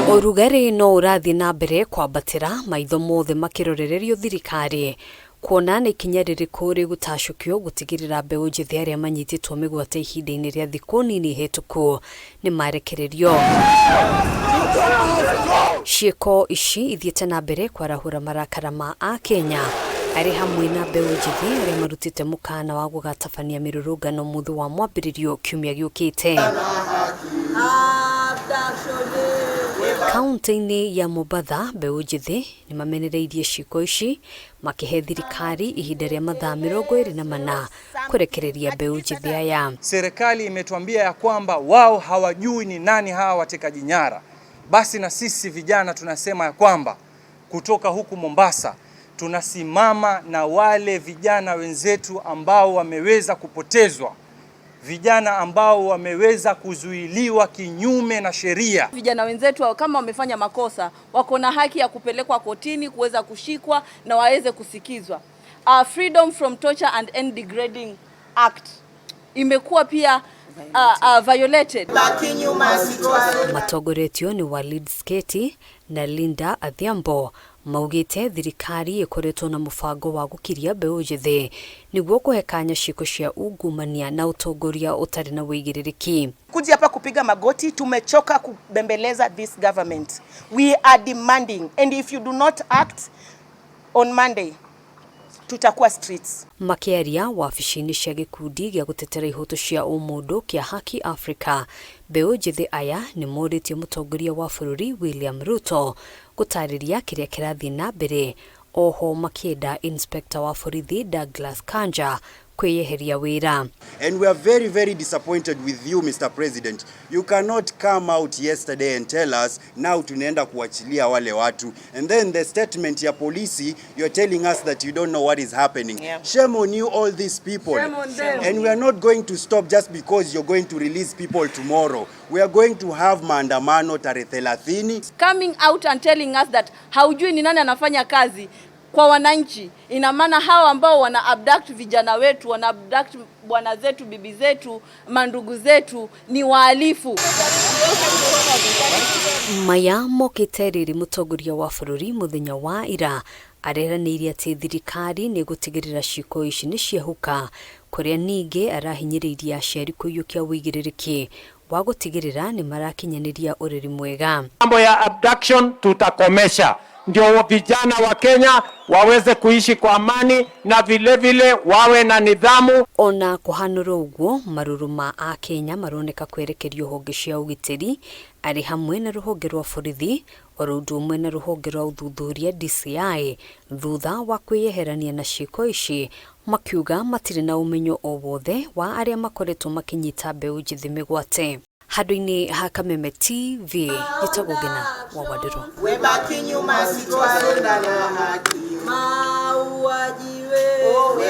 Ũrugarĩ no ũrathiĩ na mbere kwambatĩra, maitho mothe makĩrorererio thirikari kuona nĩ ikinya rĩrĩkũ rĩgũtacũkio gũtigĩrĩra mbeũ njĩthĩ arĩa manyitĩtwo mĩgwate ihinda-inĩ rĩa thikũ nini hĩtũku nĩ marekererio. Ciĩko ici ithiĩte na mbere kwarahũra marakara ma Akenya arĩ hamwe na mbeũ njĩthĩ arĩa marutĩte mũkana wa gũgatabania mĩrũrũngano mũthĩ wa mwambĩrĩrio kiumia gĩũkĩte. Kaunti-inĩ ya Mombatha, mbeũ njĩthĩ nĩ mamenereirie ciĩko ici makĩhe thirikari ihinda rĩa mathaa 24 kũrekereria mbeũ njĩthĩ aya. Serikali imetuambia ya kwamba wao hawajui ni nani hawa watekaji nyara. Basi na sisi vijana tunasema ya kwamba kutoka huku Mombasa tunasimama na wale vijana wenzetu ambao wameweza kupotezwa, vijana ambao wameweza kuzuiliwa kinyume na sheria. Vijana wenzetu kama wamefanya makosa wako na haki ya kupelekwa kotini, kuweza kushikwa na waweze kusikizwa. Freedom from Torture and End Degrading Act imekuwa pia violated. Matongoretio nĩ Walid Sketi na Linda Adhiambo maugĩte thirikari ĩkoretwo na mũbango wa gũkiria mbeũ njĩthĩ nĩguo kũhe kanya ciĩko cia ungumania na ũtongoria ũtarĩ na wĩigĩrĩrĩki. Kuja hapa kupiga magoti, tumechoka kubembeleza this government. We are demanding, and if you do not act on Monday, tutakuwa streets. Makĩaria wabici-inĩ cia gĩkundi gĩa gũtetera ihoto cia ũmũndũ kĩa Haki Africa, mbeũ njĩthĩ aya nĩ morĩtie mũtongoria wa bũrũri William Ruto gũtarĩria kĩrĩa kĩrathiĩ na mbere, oho makĩenda inspector wa borithi Douglas Kanja kwĩyeheria wĩra. And we are very, very disappointed with you, Mr. President. You cannot come out yesterday and tell us now tunaenda kuachilia wale watu. And then the statement ya polisi, you're telling us that you don't know what is happening. Shame on you, all these people. Shame on them. And we are not going to stop just because you're going to release people tomorrow. We are going to have maandamano tarehe 30. Coming out and telling us that haujui ni nani anafanya kazi kwa wananchi, ina maana hawa ambao wana abduct vijana wetu, wana abduct bwana zetu, bibi zetu, mandugu zetu ni wahalifu. Maya mokĩte rĩrĩ mũtongoria wa bũrũri mũthenya wa ira areranĩire atĩ thirikari nĩ ĩgũtigĩrĩra ciĩko ici nĩ ciahuka, kũrĩa ningĩ arahinyĩrĩirie aciari kũiyũkia ũigĩrĩrĩki wa gũtigĩrĩra nĩ marakinyanĩria ũreri mwega. Mambo ya abduction tutakomesha, ndio vijana wa Kenya waweze kuishi kwa amani na vile vile wawe na nidhamu. Ona kũhanũra ũguo, marũrũ ma Akenya maroneka kwerekerio honge cia ũgitĩri arĩ hamwe na rũhonge rwa borithi oro ũndũ ũmwe na rũhonge rwa ũthuthuria DCI thutha wa kwĩyeherania na ciĩko ici, makiuga matirĩ na ũmenyo o wothe wa arĩa makoretwo makĩnyita mbeũ njĩthĩ mĩgwate. Handũ-inĩ ha Kameme TV, njĩtagwo Ngina wa Wandirũ. Webaki nyuma, sitwaenda na haki. Mauaji we.